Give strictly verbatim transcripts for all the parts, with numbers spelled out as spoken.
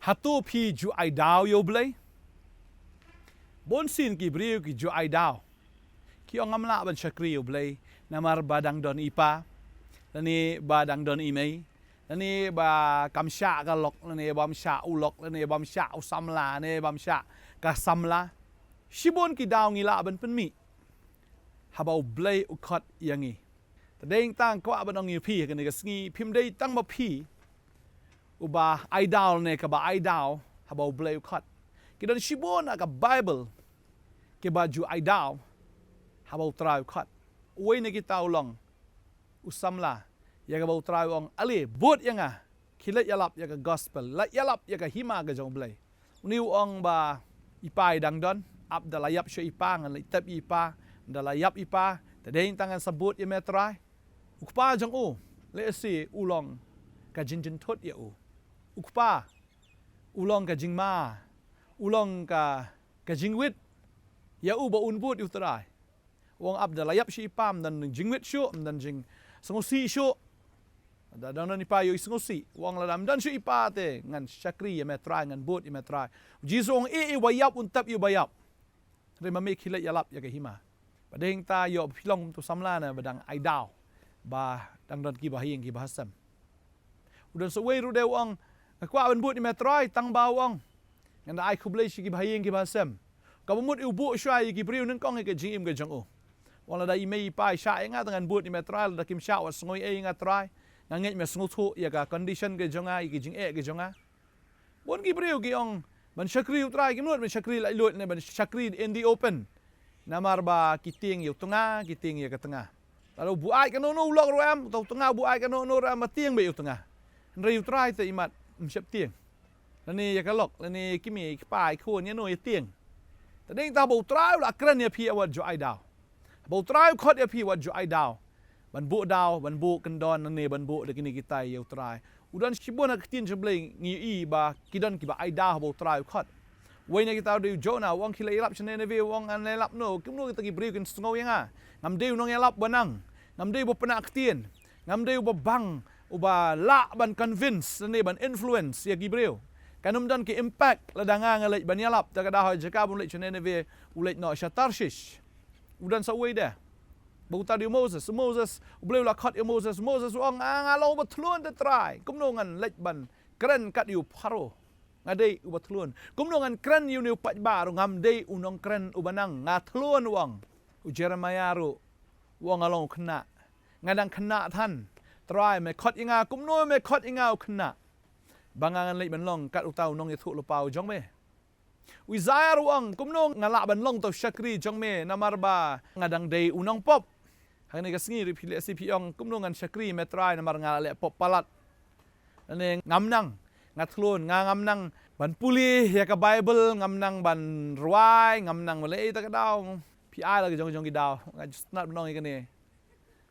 Hato phi ju ai daw ïa U Blei? Bun sien ki briew ki ju ai daw. Ki ong ngam lah ban shakri ïa U Blei namar ba dang don i pa, lane ba dang don i mei, lane ba kam shah ka lok, lane bam shah u lok, lane bam shah u samla, lane bam shah ka samla. Shibun ki daw ngi lah ban pynmih haba U Blei u khot ïa ngi. Te dei tang kwah ban ong ïa phi kane ka sngi, phim dei tang ba phi uba ai daw ne kaba ai daw haba U Blei u khot. Ki don shibun ha ka Baibl kiba ju ai daw haba U Trai u khot. Uwei na kita u long u samla, ïa kaba U Trai u ong, ale, bud ïa nga, khie leit ïalap ïa ka gospel, leit ïalap ïa ka hima ka jong U Blei. Une u ong ba i pa i dang don, ap da la ïap shuh i pa, ngan leit tep i pa, da la ïap i pa, te dei tang ngan sa bud ïa me Trai. U kpa jong u, lehse u long ka jingjynthut ïa u. U kpa, u long ka jingma, u long ka, ka jingwit ïa u ba un bud ïa U Trai. U ong ap da la ïap shuh i pa, ym don jingwit shuh, ym don jingsngewsih shuh. Da dang don i pa ïoh i sngewsih. U ong lada ym don shuh i pa te ngan shakri ïa me Trai, ngan bud ïa me Trai. U Jisu u ong, e, e, uba ïap un tep ïa uba ïap. Hynrei ma me khie leit ïalap ïa ka hima. Ba dei ta ïoh phi long kum tu samla ne ba dang ai daw, ba dang don kiba ha ïing kiba ha sem. U don sa uwei ruh de u ong, nga kwah ban bud ïa me Trai, tang ba u ong, ngan da ai khublei sha kiba ha ïing kiba ha sem. Kaba mut u buh shuwa ïa ki briew nyngkong ïa ka jingim ka jong u. U ong lada i mei i pa i shah ïa nga te ngan bud ïa me Trai, lada kim shah wat sngew ei ïa nga Trai. Nga ngeit me sngewthuh ïa ka condition ka jong nga, ïa ki jingeh ka jong nga. Bun ki briew ki ong ban shakri U Trai, kim nud ban shakri laitluid ne ban shakri in the open. Namar ba ki tieng ïa u tnga, ki tieng ïa ka tnga. Lada u buaid kano kano u lok ruh em, uta u tnga u buaid kano kano ruh em, ba tieng beit ïa u tnga. Hynrei U Trai te imat ym sheptieng. Lane ïa ka lok, lane ïa ki mei, ïa ki pa, ïa ki khun, ïa no ïa tieng. Te dei ta ba U Trai u la kren ïa phi wat ju ai daw. Ba U Trai u khot ïa phi wat ju ai daw ban buh daw, ban buh kyndon, ne ban buh da kine kita ïa U Trai. U don shibun ha ka ktien jong U Blei ngi ïohi ba ki don kiba ai daw haba U Trai u khot. Uwei na kita u dei u Jonah, u ong khie leit ïalap sha Nineveh, u ong ngan leit ïalap no, kumno kita ki briew kin sngew ïa nga. Ngam dei u nongïalap ba nang, ngam dei uba pynah ktien, ngam dei uba bang, uba lah ban convince ne ban influence ïa ki briew. Kan ym don ki impact lada nga nga leit ban ïalap, te ka dei ha jaka ban leit sha Nineveh, u leit noh sha Tarshish. U don sa uwei de. Ba uta dei u Moses. U Moses, U Blei u la khot ïa u Moses. Moses u ong, ah, nga long uba thlun te Trai. Kumno ngan leit ban kren kat ïa u Pharaoh? Nga dei uba thlun. Kumno ngan kren ïa une u paidbah ruh? Ngam dei u nongkren uba nang. Nga thlun, u ong. U Jeremiah ruh u ong, nga long u khynnah. Nga dang khynnah than. Trai, me khot ïa nga, kumno me khot ïa nga u khynnah? Ba nga ngan leit ban long kat uta u nongïathuhlypa u jong me. U Isaiah ruh u ong, kumno nga lah ban long uta u shakri jong me, namar ba nga dang dei u nongpop. Hangne ka sngi ruh phi leh shi phi ong, kumno ngan shakri me Trai namar nga la leh pop palat. Lane ngam nang, nga thlun, nga ngam nang ban pule ïa ka Baibl, ngam nang ban rwai, ngam nang ban leh ei ta ka daw. Phi ai la ka jong jong ki daw, nga just nat ban ong ïa kane.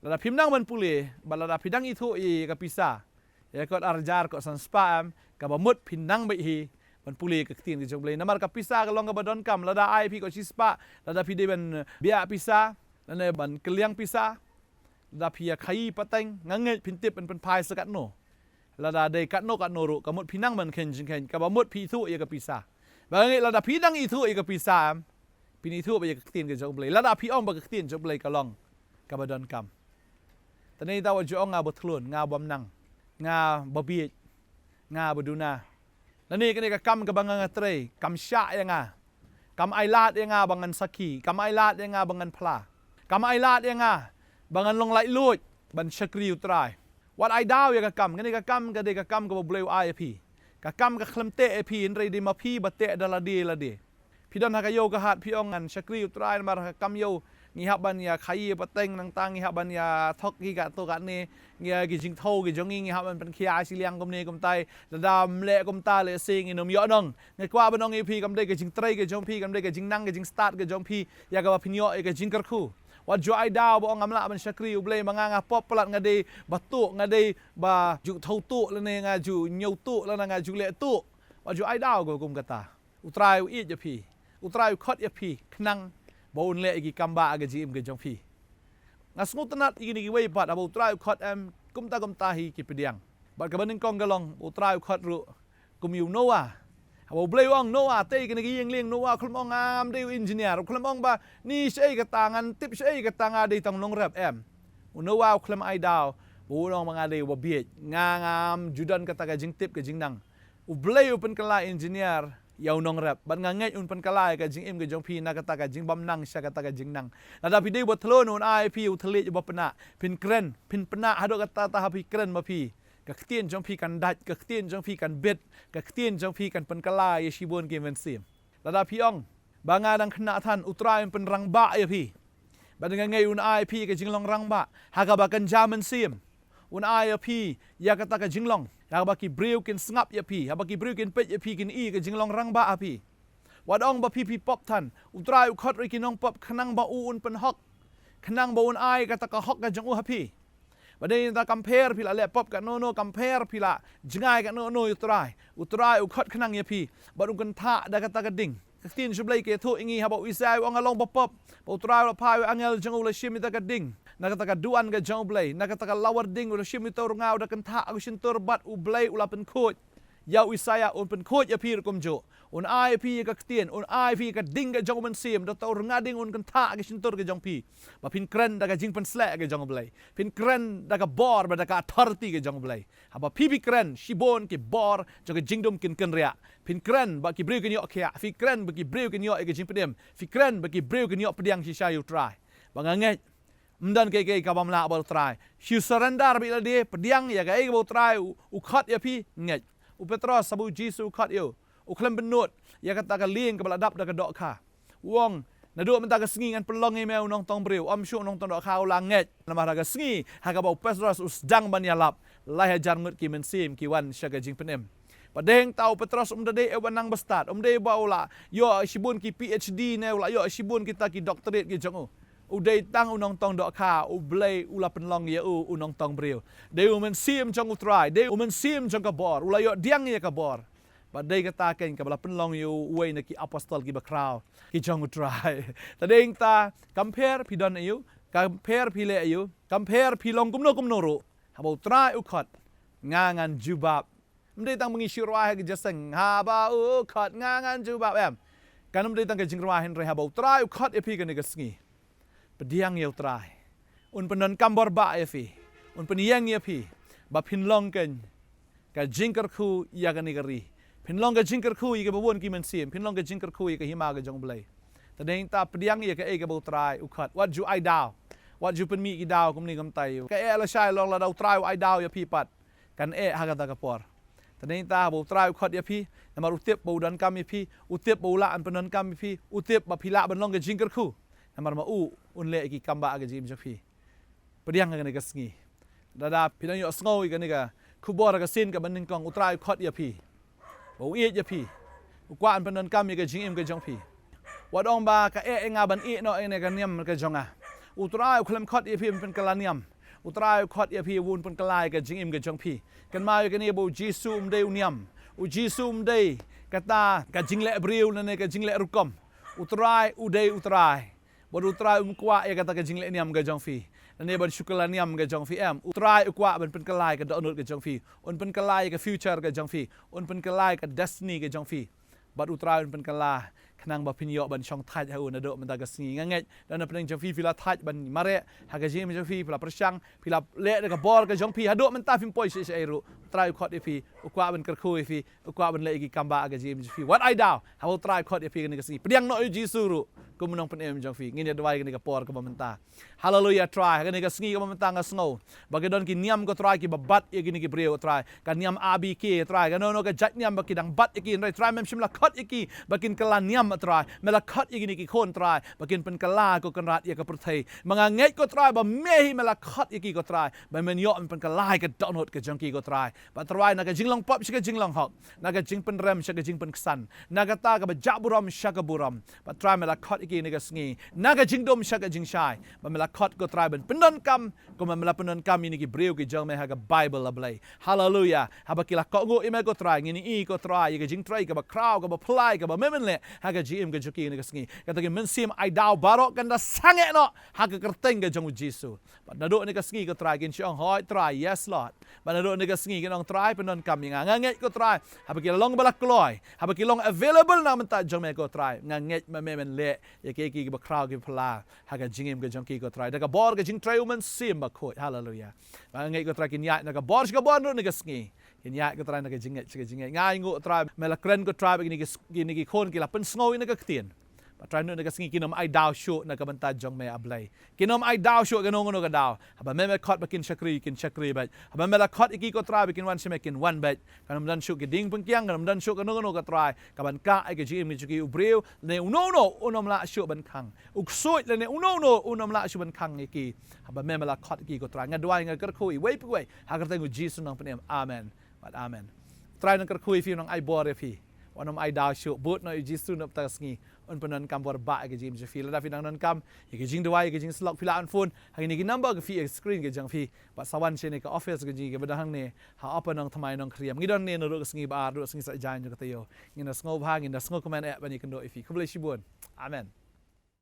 Lada phim nang ban pule, bad lada phi dang ithuh ïa ka pisa, ïa kot ar hajar, kot san spah em, kaba mut phi nang beit hi ban pule ïa ka ktien ka jong U Blei. Namar ka pisa ka long kaba donkam, lada ai phi kot shi spah, lada phi dei ban, eh, biah pisa, lane ban kylliang pisa, lada phi ïa khaïi pateng, nga ngeit phin tip ban pynphai sa katno. Lada dei katno katno ruh, ka mut phi nang ban kheiñ jingkheiñ, kaba mut phi ithuh ïa ka pisa. Ba nga ngeit lada phi dang ithuh ïa ka pisa em, phin ithuh beit ïa ka ktien ka jong U Blei. Lada phi ong ba ka ktien jong U Blei ka long kaba donkam. Te nangta wat ju ong nga ba thlun, nga bym nang, nga ba bieit, nga ba duna. Lane kane ka kam kaba nga nga trei, kam shah ïa nga. Kam ailad ïa nga ba ngan sakhi, kam ailad ïa nga ba ngan phla. Kam ailad ïa nga ba ngan long laitluid ban shakri U Trai. Wat ai daw ïa ka kam, kane ka kam ka dei ka kam kaba U Blei u ai ïa phi. Ka kam ka khlem teh ïa phi, hynrei dei ma phi ba teh da lade lade. Phi don ha ka ïew ka hat phi ong ngan shakri U Trai namar ha ka kam ïew ngi hap ban ïa khaïi pateng, nangta ngi hap ban ïa thok ki katto katne, ngi ïa ki jingthew ki jong ngi ngi hap ban pynkhia shiliang kumne kumtai. Lada ym leh kumta lehse ngin ym ïoh nong. Nga kwah ban ong ïa phi, kam dei ka jingtrei ka jong phi, kam dei ka jingnang ka jingstad ka jong phi ïa kaba phin ïoh ïa ka jingkyrkhu. Wat ju ai daw ba ong ngam lah ban shakri U Blei, ma nga nga pop palat, nga dei ba tuh, nga dei ba ju thew tuh lane nga ju ñiew tuh lane nga ju leh tuh. Wat ju ai daw kaba kum kata. U Trai u ïeit ïa phi. U Trai u khot ïa phi khnang ba un leh ïa ki kam ba ha ka jingim ka jong phi. Nga sngewtynnat ïa kine kiwei pat, haba U Trai u khot em, kumta kumta hi ki pdiang. Bad kaba nyngkong ka long, U Trai u khot ruh Kum ïa u Noah. Haba u Blei u ong Noah, tei kane ka ïing lieng, Noah u khlem ong ngam dei u engineer, u khlem ong ba ni shaei kata, ngan tip shaei kata, nga dei tang u nongrep, em. U Noah u khlem ai daw, ba un ong ba nga dei uba bieit, nga ngam ju don kata ka jingtip ka jingnang. U Blei u pynkylla engineer ïa u nongrep, bad nga ngeit un pynkylla ïa ka jingim ka jong phi na kata ka jingbymnang sha kata ka jingnang. Lada phi dei uba thlun, un ai phi u thylliej uba pynah, phin kren, phin pynah haduh katta katta ha phi kren ma phi. Ka ktien jong phi kan dait, ka ktien jong phi kan bit, ka ktien jong phi kan pynkylla ïa shibun ki mynsiem. Lada phi ong ba nga dang khynnah than, u Trai un pynrangbah ïa phi. Bad nga ngeit un ai phi ka jinglong rangbah ha kaba kynja mynsiem. Un ai ïa phi ïa kata ka jinglong, ha kaba ki briew kin sngap ïa phi, haba ki briew kin peit ïa phi, kin i ka jinglong rangbah ha phi. Wat ong ba phi phi pop than, u Trai u khot ruh ïa ki nongpop khnang ba u un pynhok, khnang ba un ai kata ka hok ka jong u ha phi. Ba dei nangta, kam pher phi la leh pop katno no, kam pher phi la jngai katno no ïa u Trai, u Trai u khot khnang ïa phi, bad un kynthah da kata ka ding. Ka ktien jong u Blei ka ïathuh ïa ngi, haba u Isaiah u ong, nga long ba pop, ba u Trai u la phah ïa u angel jong u, u la shim ïa kata ka ding na kata ka duwan ka jong u Blei, na kata ka lawar ding, u la shim ïa uta u rnga, u da kynthah ha ka shyntur, bad u Blei u la pynkhuid ïa u Isaiah, un pynkhuid ïa phi ruh kumjuh. Un ai phi ïa ka ktien, un ai phi ïa ka ding ka jong u mynsiem, da uta u rnga ding un kynthah ha ka shyntur ka jong phi, ba phin kren da ka jingpynsleh ka jong u Blei, phin kren da ka bor bad da ka authority ka jong u Blei. Haba phi phi kren, shibun ki bor jong ka jingdum kin kynriah. Phin kren ba ki briew kin ïoh khiah, phi kren ba ki briew kin ïoh ïa ka jingpynim, phi kren ba ki briew kin ïoh pdiang shisha ïa u Trai. Ba nga ngeit, ym don kaei kaei kaba ym lah bad u Trai. Shu surrender beit lade, pdiang ïa kaei kaba u Trai u, u khot ïa phi, ngeit. U Petros, haba u Jisu u khot ïa u, u khlem pynnud ïa kata ka lieng kaba la dap da ka dohkha. U ong, naduh mynta ka sngi ngan pynlong ïa me u nongtong briew. Ym shuh u nongtong dohkha u la ngeit. Namar ha ka sngi ha kaba u Petros u sdang ban ïalap, lai hajar ngut ki mynsiem ki wan sha ka jingpynim. Bad dei hangta u Petros um da dei uba nang bastad, um dei ba u la ïoh shibun ki P H D ne u la ïoh shibun kita ki doctorate ki jong u. U dei tang u nongtong dohkha, u Blei u la pynlong ïa u u nongtong briew. Dei u mynsiem jong u Trai, dei u mynsiem jong ka bor, u la ïoh pdiang ïa ka bor. Bad dei kata keiñ kaba la pynlong ïa u uwei na ki apostol kiba khraw ki jong u Trai. Te dei hangta, kam pher phi don aïu, kam pher phi leh aïu, kam pher phi long kumno kumno ruh, haba u Trai u khot, nga ngan jubab. Ym dei tang ba ngi shu rwai ha ka jingïaseng, haba u khot nga ngan jubab, em. Kan ym dei tang ka jingrwai, hynrei haba u Trai u khot ïa phi kane ka sngi, pdiang ïa u Trai. Un pyndonkam bor bah ïa phi, un pynïeng ïa phi, ba phin long keiñ ka jingkyrkhu ïa kane ka ri, phin long ka jingkyrkhu ïa kiba bun ki mynsiem, phin long ka jingkyrkhu ïa ka hima ka jong u Blei. Te dei hangta, pdiang ïa kaei kaba u Trai u khot. Wat ju ai daw, wat ju pynmih ki daw kumne kumtai. Kaei lashai long, lada u Trai u ai daw ïa phi pat, kan eh ha kata ka por. Te dei hangta, haba u Trai u khot ïa phi, namar u tip ba u donkam ïa phi, u tip ba u lah ban pyndonkam ïa phi, u tip ba phi lah ban long ka jingkyrkhu. Namar ma u un leh ïa ki kam bah ha ka jingim jong phi. Pdiang ha kane ka sngi. Lada phi dang ïohsngew ïa kane ka khubor ha ka sien kaba nyngkong, u Trai u khot ïa phi, ba u ïeit ïa phi, u kwah ban pyndonkam ïa ka jingim ka jong phi. Wat ong ba ka eh ïa nga ban ïeh noh ïa kane ka niam ka jong nga. U Trai u khlem khot ïa phi ban pynkylla niam. U Trai u khot ïa phi ban pynkylla ïa ka jingim ka jong phi. Kynmaw ïa kane ba u Jisu um dei u niam. U Jisu um dei kata ka jingleh briew lane ka jingleh rukom. U Trai u dei u Trai. Bad u Trai um kwah ïa kata ka jingleh niam ka jong phi, lane ban shu kylla niam ka jong phi, em. U Trai u kwah ban pynkylla ïa ka dohnud ka jong phi, un pynkylla ïa ka future ka jong phi, un pynkylla ïa ka destiny ka jong phi. Bad u Trai un pynkylla khnang ba phin ïoh ban shong thait ha u naduh mynta ka sngi. Nga ngeit da na pdeng jong phi, phi la thait ban mareh ha ka jingim jong phi, phi la pyrshang, phi la leh da ka bor ka jong phi, haduh mynta phim poi shaei shaei ruh. U Trai u khot ïa phi, u kwah ban kyrkhu ïa phi, u kwah ban leh ïa ki kam bah ha ka jingim jong phi. Wat ai daw, haba u Trai u khot ïa phi kane ka sngi, pdiang noh ïa u Jisu ruh kum u nongpynim jong phi. Ngin ïa duwai kane ka por kaba mynta. Haleluya Trai, ha kane ka sngi kaba mynta nga sngew ba ki don ki niam ko Trai kiba bat ïa kine ki briew Trai. Ka niam A B K Trai, kano kano ka jait niam ba ki dang bat ïa ki, hynrei Trai mem shym la khot ïa ki ba kin kylla niam Trai. Me la khot ïa kine ki khun Trai ba kin pynkylla ko Kynrad ïa ka pyrthei. Ma nga ngeit ko Trai ba me hi me la khot ïa ki ko Trai, ba men ïoh men pynkylla ïa ka dohnud ka jong ki ko Trai. Bad Trai, na ka jinglong pop sha ka jinglong hok, na ka jingpynrem sha ka jingpynksan, na kata kaba jah burom sha ka burom. Bad Trai, me la khot ïa ki kane ka sngi, na ka jingdum sha ka jingshai. Bad me la khot ko Trai ban pyndonkam kumba me la pyndonkam ïa kine ki briew ki jong me ha ka Baibl, la Blei. Haleluya. Haba ki la kohnguh ïa me ko Trai, ngin ïohi ko Trai ïa ka jingtrei kaba khraw, kaba phylla, kaba me men leh ha ka jingim ka jong ki kane ka sngi. Kata ka mynsiem ai daw baroh kan da sangeh noh ha ka kyrteng ka jong u Jisu. Bad naduh kane ka sngi ko Trai kin shong hoi Trai, yes Lord. Bad naduh kane ka sngi kin ong Trai pyndonkam ïa nga. Nga ngeit ko Trai haba ki la long ba la kloi, haba ki long available na bynta jong me ko Trai, nga ngeit ma me men leh ïa ki, ki ba khraw ki phylla ha ka jingim ka jong ki ko Trai. Da ka bor ka jingtrei u Mynsiem Bakhuid. Haleluya. Nga ngeit ko Trai kin ïaid na ka bor sha ka bor naduh kane ka sngi. Kin ïaid ko Trai na ka jingngeit sha ka jingngeit. Nga ainguh Trai me la kren ko Trai ba kine ki, kine ki khun ki la pynsngew ïa kane ka ktien. Bad Trai naduh kane ka sngi kin ym ai daw shuh na ka bynta jong me A Blei. Kin ym ai daw shuh kano kano ka daw. Haba me me khot ba kin shakri, kin shakri bad haba me la khot ïa ki ko Trai ba kin wan sha me kin wan bad. Kan ym don shuh ki ding pynkiang, kan ym don shuh kano kano ko Trai ka ban kah ïa ka jingim ka jong ki. U briew lane uno uno un ym lah shuh ban khang. U ksuid lane uno uno un ym lah shuh ban khang ïa ki. Haba me me la khot ïa ki ko Trai. Nga duwai nga kyrkhu iwei pa iwei ha ka kyrteng u Jisu nongpynim. Amen. Bad amen. Trai nang kyrkhu ïa phi, nang ai bor ïa phi. Wat nym ai daw shuh, bud noh ïa u Jisu na kata ka sngi. Un pyndonkam bor bah ïa ka jingim jong phi. Lada phi dang donkam ïa ka jingduwai, ïa ka jingsyllok, phi lah ban phone ha kine ki number ka phi ïa ka screen ka jong phi. Bad sa wan shane ka office ka jong ngi kaba don hangne ha Upper Nongthymmai Nongkhriam. Ngi don hangne naduh ka sngi ba ar, naduh ka sngi Saitjaiñ jong ka taïew. Ngin da sngewbha, ngin da sngewkmen eh ban ïakynduh ïa phi. Khublei shibun. Amen.